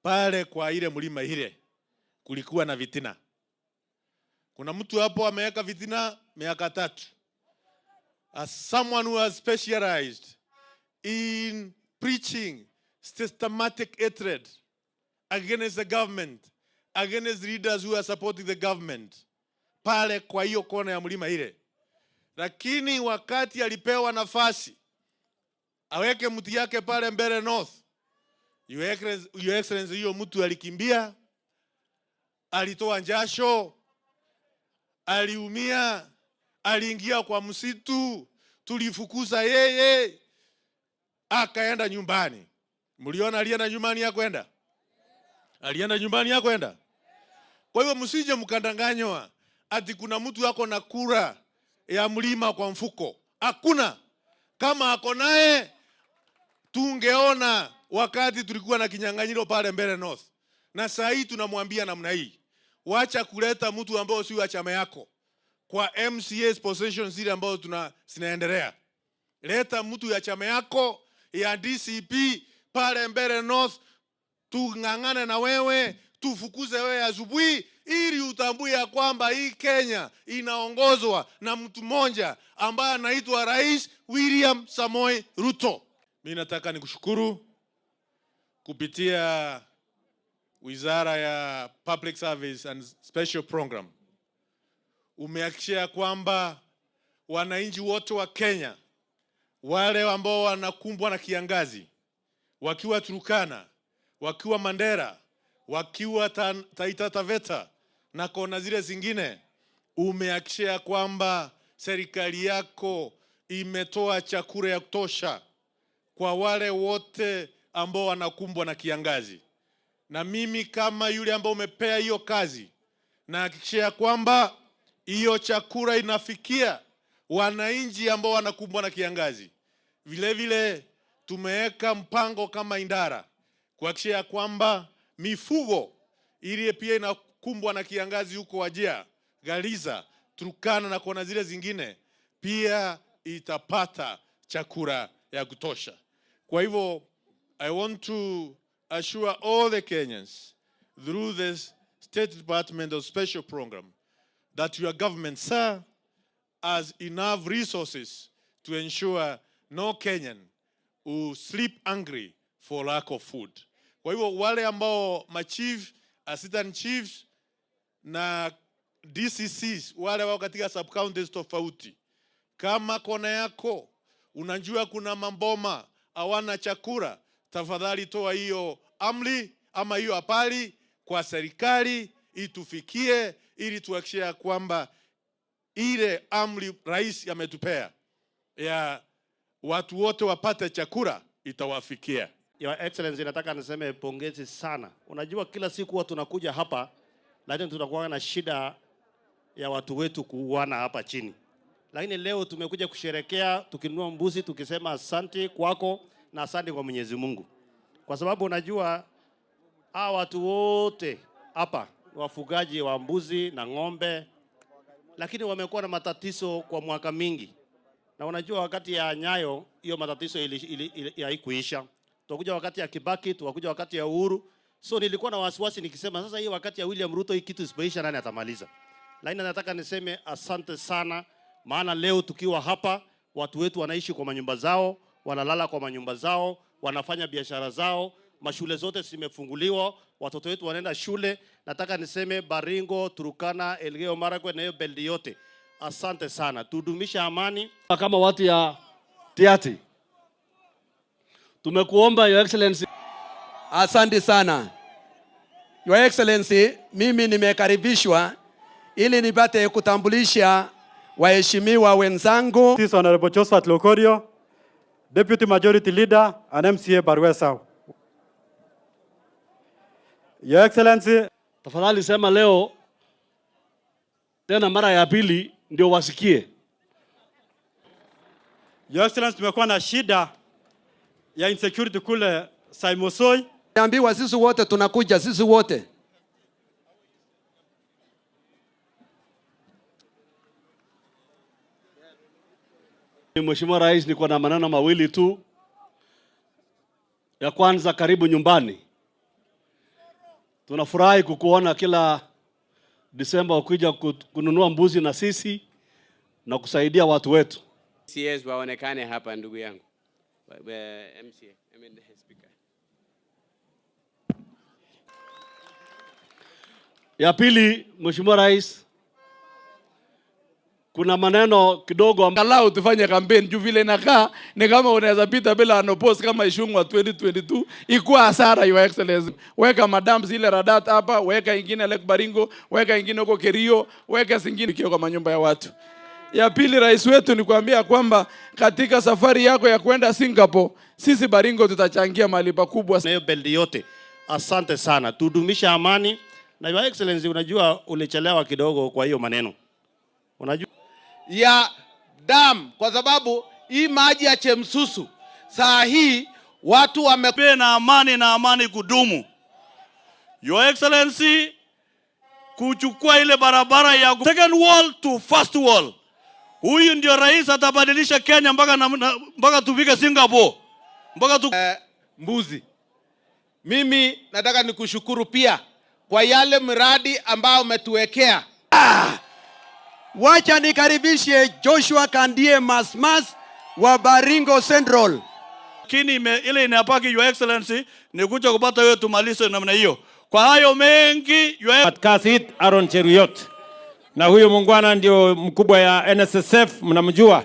Pale kwa ile mlima ile kulikuwa na fitina. Kuna mtu hapo ameweka fitina miaka 3. As someone who has specialized in preaching systematic hatred against the government, against leaders who are supporting the government, pale kwa hiyo kona ya mlima ile. Lakini wakati alipewa nafasi aweke mti yake pale Mbeere North, Your Excellency, hiyo mtu alikimbia, alitoa jasho, aliumia, aliingia kwa msitu, tulifukuza yeye, akaenda nyumbani. Mliona alienda nyumbani ya kwenda? Alienda nyumbani ya kwenda? Kwa hivyo msije mkadanganywa ati kuna mtu ako na kura ya mlima kwa mfuko. Hakuna. Kama ako naye tungeona wakati tulikuwa na kinyang'anyiro pale Mbeere North. Na saa hii tunamwambia namna hii, wacha kuleta mtu ambao si wa chama yako kwa MCA's positions zile ambazo zinaendelea. Leta mtu ya chama yako ya DCP pale Mbeere North, tung'ang'ane na wewe, tufukuze wewe asubuhi, ili utambue ya kwamba hii Kenya inaongozwa na mtu mmoja ambaye anaitwa Rais William Samoei Ruto. Mimi nataka nikushukuru kupitia Wizara ya Public Service and Special Program. Umehakikisha kwamba wananchi wote wa Kenya wale ambao wanakumbwa na kiangazi wakiwa Turkana, wakiwa Mandera, wakiwa Taita Taveta na kona zile zingine, umehakikisha kwamba serikali yako imetoa chakula ya kutosha kwa wale wote ambao wanakumbwa na kiangazi. Na mimi kama yule ambao umepea hiyo kazi, nahakikisha kwamba hiyo chakula inafikia wananchi ambao wanakumbwa na kiangazi. Vile vile tumeweka mpango kama idara kuhakikisha kwamba mifugo ile pia inakumbwa na kiangazi huko Wajir, Garissa, Turkana na kona zile zingine pia itapata chakula ya kutosha. Kwa hivyo I want to assure all the Kenyans through this State Department of Special Program that your government, sir, has enough resources to ensure no Kenyan will sleep hungry for lack of food. Kwa hivyo wale ambao machief, assistant chiefs na DCCs wale wao katika sub counties tofauti, kama kona yako unajua kuna maboma hawana chakula, tafadhali toa hiyo amri ama hiyo habari kwa serikali itufikie, ili tuhakikishe ya kwamba ile amri rais ametupea ya watu wote wapate chakula itawafikia. Your Excellency, nataka niseme pongezi sana. Unajua kila siku huwa tunakuja hapa lakini tunakuwa na shida ya watu wetu kuuana hapa chini, lakini leo tumekuja kusherekea tukinunua mbuzi tukisema asante kwako na asante kwa Mwenyezi Mungu, kwa sababu unajua hawa watu wote hapa wafugaji wa mbuzi na ng'ombe, lakini wamekuwa na matatizo kwa mwaka mingi, na unajua wakati ya Nyayo hiyo matatizo ili haikuisha. Tukakuja wakati ya Kibaki, tukakuja wakati ya Uhuru. So nilikuwa na wasiwasi nikisema sasa hii wakati ya William Ruto hii kitu isipoisha nani atamaliza? Lakini nataka niseme asante sana, maana leo tukiwa hapa watu wetu wanaishi kwa manyumba zao, wanalala kwa manyumba zao, wanafanya biashara zao, mashule zote zimefunguliwa, watoto wetu wanaenda shule. Nataka niseme Baringo, Turkana, Elgeyo Marakwet na hiyo belt yote, asante sana, tudumisha amani. Kama watu ya Tiaty tumekuomba, Your Excellency. Asante sana. Your Excellency, mimi nimekaribishwa ili nipate kutambulisha waheshimiwa wenzangu. This is Honorable Josephat Lokorio, Deputy Majority Leader and MCA Barwes South. Your Excellency, Tafadhali sema leo tena mara ya pili ndio wasikie. Your Excellency, tumekuwa na shida ya insecurity kule Saimosoi. Niambiwa sisi wote tunakuja, sisi wote. Mheshimiwa Rais, niko na maneno mawili tu. Ya kwanza, karibu nyumbani. Tunafurahi kukuona kila Disemba ukija kununua mbuzi na sisi na kusaidia watu wetu. MCAs waonekane hapa, ndugu yangu. MCA, I mean the speaker. Ya pili, Mheshimiwa Rais, kuna maneno kidogo Angalau tufanye campaign juu vile inakaa ni kama unaweza pita bila unopposed kama Ichung'wah 2022, ikuwa hasara, Your Excellency. Weka madams ile Radat hapa, weka ingine Lake Baringo, weka ingine huko Kerio, weka zingine kwa manyumba ya watu. Ya pili, rais wetu, ni kuambia kwamba katika safari yako ya kwenda Singapore, sisi Baringo tutachangia mahali pakubwa. Na hiyo belt yote. Asante sana, tudumisha amani. Na Your Excellency, unajua ulichelewa kidogo kwa hiyo maneno. Unajua ya dam, kwa sababu hii maji ya Chemsusu saa hii watu wame na amani na amani kudumu. Your Excellency, kuchukua ile barabara ya second world to first world. Huyu ndio rais atabadilisha Kenya mpaka tufike Singapore. Mpaka tu mbuzi. Mimi nataka nikushukuru pia kwa yale miradi ambayo umetuwekea. Wacha nikaribishe Joshua Kandie Masmas wa Baringo Central. Lakini ile inabaki, Your Excellency, ni kuja kupata wewe tumalize namna hiyo. Kwa hayo mengi, Your Kasit Aaron Cheruiyot. Na huyu muungwana ndio mkubwa ya NSSF, mnamjua?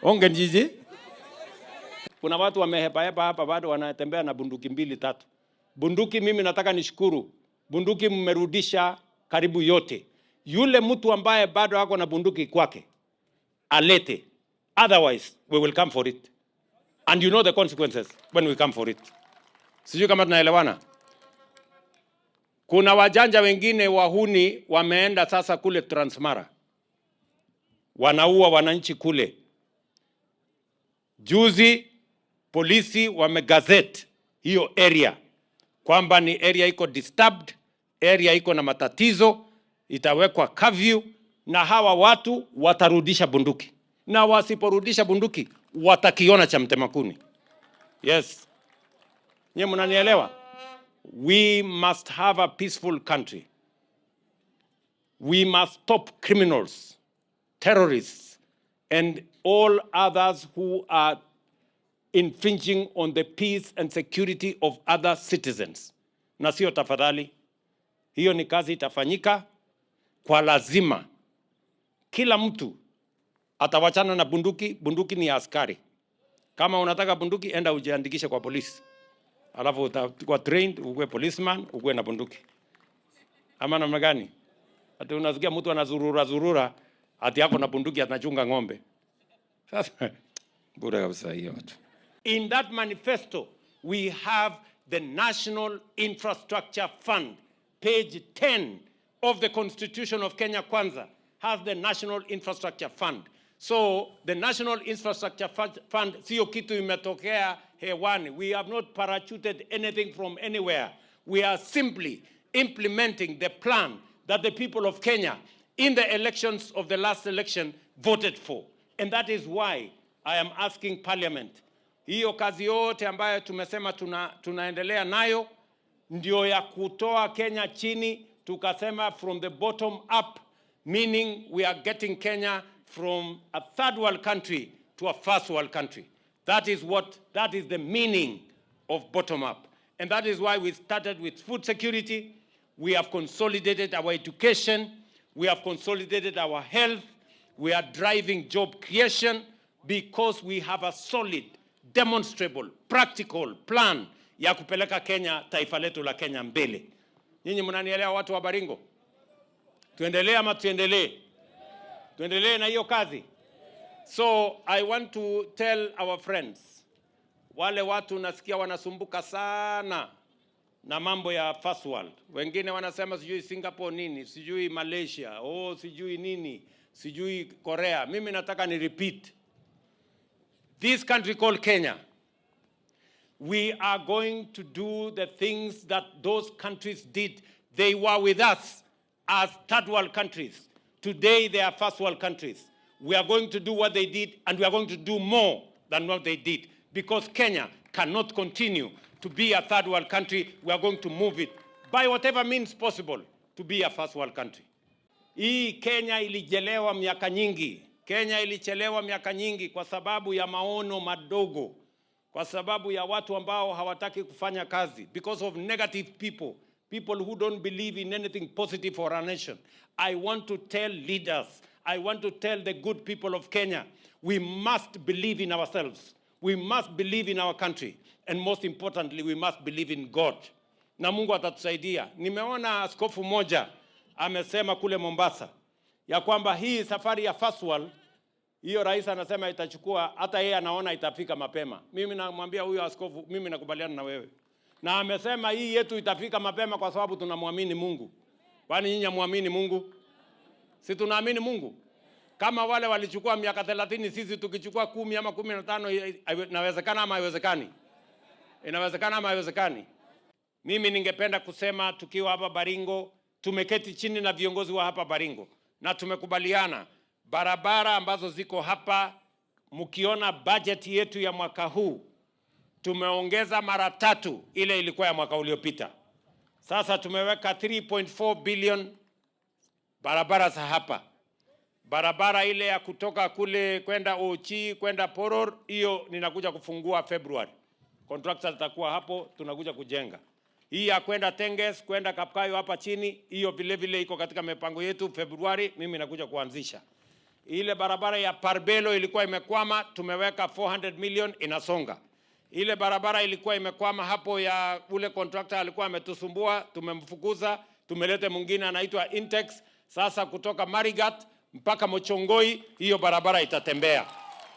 Onge njiji. Kuna watu wamehepa hapa bado wanatembea na bunduki mbili tatu. Bunduki mimi nataka nishukuru. Bunduki mmerudisha karibu yote. Yule mtu ambaye bado ako na bunduki kwake alete. Otherwise we will come for it. And you know the consequences when we come for it. Sijui kama tunaelewana. Kuna wajanja wengine wahuni wameenda sasa kule Transmara. Wanaua wananchi kule. Juzi polisi wamegazette hiyo area kwamba ni area iko disturbed, area iko na matatizo, itawekwa curfew na hawa watu watarudisha bunduki, na wasiporudisha bunduki watakiona cha mtemakuni. Yes, nyie mnanielewa? We must have a peaceful country. We must stop criminals, terrorists, and all others who are infringing on the peace and security of other citizens. Na sio tafadhali, hiyo ni kazi itafanyika kwa lazima. Kila mtu atawachana na bunduki. Bunduki ni ya askari. Kama unataka bunduki, enda ujiandikishe kwa polisi, alafu utakuwa trained, ukuwe policeman, ukuwe na bunduki. Ama namna gani? Ati unasikia mtu anazurura zurura ati ako na bunduki anachunga ng'ombe. Sasa bure kabisa hiyo watu. In that manifesto we have the National Infrastructure Fund. Page 10 of the Constitution of Kenya Kwanza has the National Infrastructure Fund. So the National Infrastructure Fund sio kitu imetokea hewani. We have not parachuted anything from anywhere. We are simply implementing the plan that the people of Kenya in the elections of the last election voted for. And that is why I am asking Parliament. Hiyo kazi yote ambayo tumesema tunaendelea nayo ndio ya kutoa Kenya chini, tukasema from the bottom up, meaning we are getting Kenya from a third world country to a first world country. That is the meaning of bottom up. And that is why we started with food security. We have consolidated our education. We have consolidated our health. We are driving job creation because we have a solid, demonstrable, practical plan ya kupeleka Kenya, taifa letu la Kenya mbele. Nyinyi mnanielewa watu wa Baringo? Tuendelee ama tuendelee? Tuendelee na hiyo kazi. So I want to tell our friends, wale watu nasikia wanasumbuka sana na mambo ya first world. Wengine wanasema sijui Singapore nini, sijui Malaysia, oh sijui nini, sijui Korea. Mimi nataka ni repeat. This country called Kenya, we are going to do the things that those countries did. They were with us as third world countries. Today they are first world countries. We are going to do what they did, and we are going to do more than what they did, because Kenya cannot continue to be a third world country. We are going to move it by whatever means possible to be a first world country. Hii Kenya ilichelewa miaka nyingi. Kenya ilichelewa miaka nyingi kwa sababu ya maono madogo, kwa sababu ya watu ambao hawataki kufanya kazi, because of negative people, people who don't believe in anything positive for our nation. I want to tell leaders, I want to tell the good people of Kenya, we must believe in ourselves. We must believe in our country. And most importantly, we must believe in God. Na Mungu atatusaidia. Nimeona askofu moja amesema kule Mombasa ya kwamba hii safari ya first world hiyo rais anasema itachukua, hata yeye anaona itafika mapema. Mimi namwambia huyo askofu, mimi nakubaliana na wewe, na amesema hii yetu itafika mapema kwa sababu tunamwamini Mungu. Kwani nyinyi hamwamini Mungu? Si tunaamini Mungu? Kama wale walichukua miaka 30, sisi tukichukua 10 ama 15, inawezekana ama haiwezekani? Inawezekana ama haiwezekani? Mimi ningependa kusema tukiwa hapa Baringo, tumeketi chini na viongozi wa hapa Baringo na tumekubaliana barabara ambazo ziko hapa, mkiona budget yetu ya mwaka huu tumeongeza mara tatu ile ilikuwa ya mwaka uliopita. Sasa tumeweka 3.4 billion barabara za hapa, barabara ile ya kutoka kule kwenda Ochi kwenda Poror, hiyo ninakuja kufungua February. Contractors zitakuwa hapo, tunakuja kujenga. Hii ya kwenda Tenges kwenda Kapkayo hapa chini, hiyo vile vile iko katika mipango yetu. Februari mimi nakuja kuanzisha. Ile barabara ya Parbelo ilikuwa imekwama, tumeweka 400 million, inasonga. Ile barabara ilikuwa imekwama hapo ya ule contractor alikuwa ametusumbua, tumemfukuza, tumeleta mwingine anaitwa Intex. Sasa kutoka Marigat mpaka Mochongoi hiyo barabara itatembea,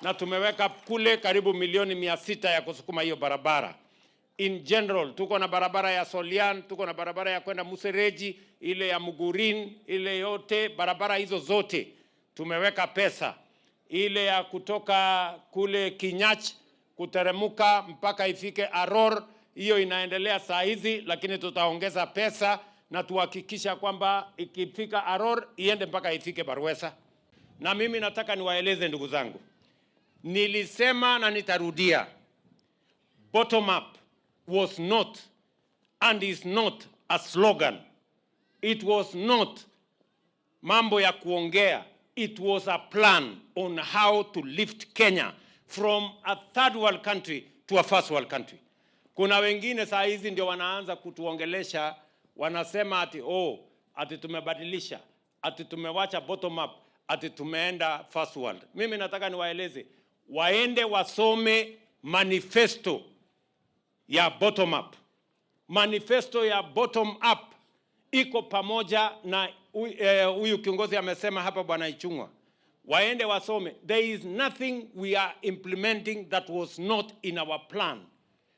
na tumeweka kule karibu milioni 600 ya kusukuma hiyo barabara. In general, tuko na barabara ya Solian, tuko na barabara ya kwenda Musereji, ile ya Mugurin, ile yote, barabara hizo zote tumeweka pesa. Ile ya kutoka kule Kinyach kuteremuka mpaka ifike Aror, hiyo inaendelea saa hizi, lakini tutaongeza pesa na tuhakikisha kwamba ikifika Aror iende mpaka ifike Barwesa. Na mimi nataka niwaeleze ndugu zangu, nilisema na nitarudia, bottom up was not and is not a slogan. It was not mambo ya kuongea. It was a plan on how to lift Kenya from a third world country to a first world country. Kuna wengine saa hizi ndio wanaanza kutuongelesha, wanasema ati, oh, ati tumebadilisha, ati tumewacha bottom up, ati tumeenda first world. Mimi nataka niwaeleze waende wasome manifesto ya bottom up. Manifesto ya bottom up iko pamoja na huyu kiongozi amesema hapa, Bwana Ichung'wa, waende wasome. There is nothing we are implementing that was not in our plan.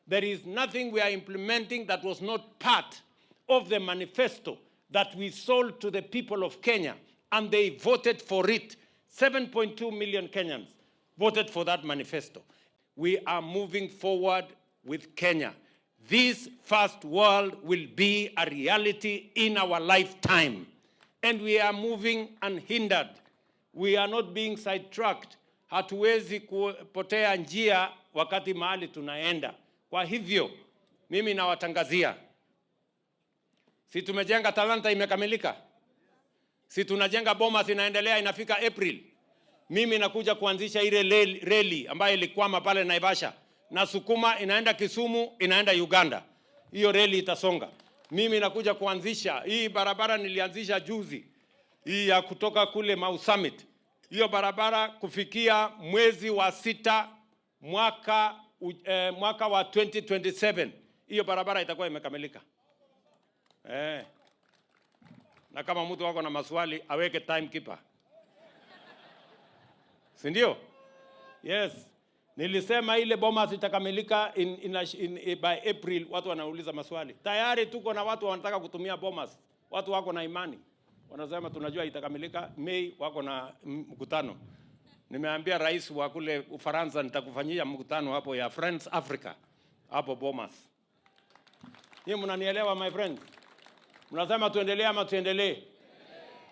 There is nothing we are implementing that was not part of the manifesto that we sold to the people of Kenya, and they voted for it. 7.2 million Kenyans voted for that manifesto. We are moving forward with Kenya. This first world will be a reality in our lifetime. And we are moving unhindered. We are not being sidetracked. Hatuwezi kupotea njia wakati mahali tunaenda. Kwa hivyo, mimi nawatangazia, si tumejenga Talanta imekamilika? Si tunajenga Bomas inaendelea, inafika April. Mimi nakuja kuanzisha ile reli ambayo ilikwama pale Naivasha, na sukuma inaenda Kisumu, inaenda Uganda. Hiyo reli itasonga. Mimi nakuja kuanzisha hii barabara nilianzisha juzi, hii ya kutoka kule Mau Summit. Hiyo barabara kufikia mwezi wa sita mwaka wa 2027 hiyo barabara itakuwa imekamilika. Na kama mtu wako na maswali aweke timekeeper, si ndio? Yes. Nilisema ile Bomas itakamilika by April. Watu wanauliza maswali tayari, tuko na watu wanataka kutumia Bomas, watu wako na imani, wanasema tunajua itakamilika Mei, wako na mkutano. Nimeambia rais wa kule Ufaransa nitakufanyia mkutano hapo ya Friends Africa hapo Bomas. Nyinyi mnanielewa, my friends? Mnasema tuendelee ama tuendelee?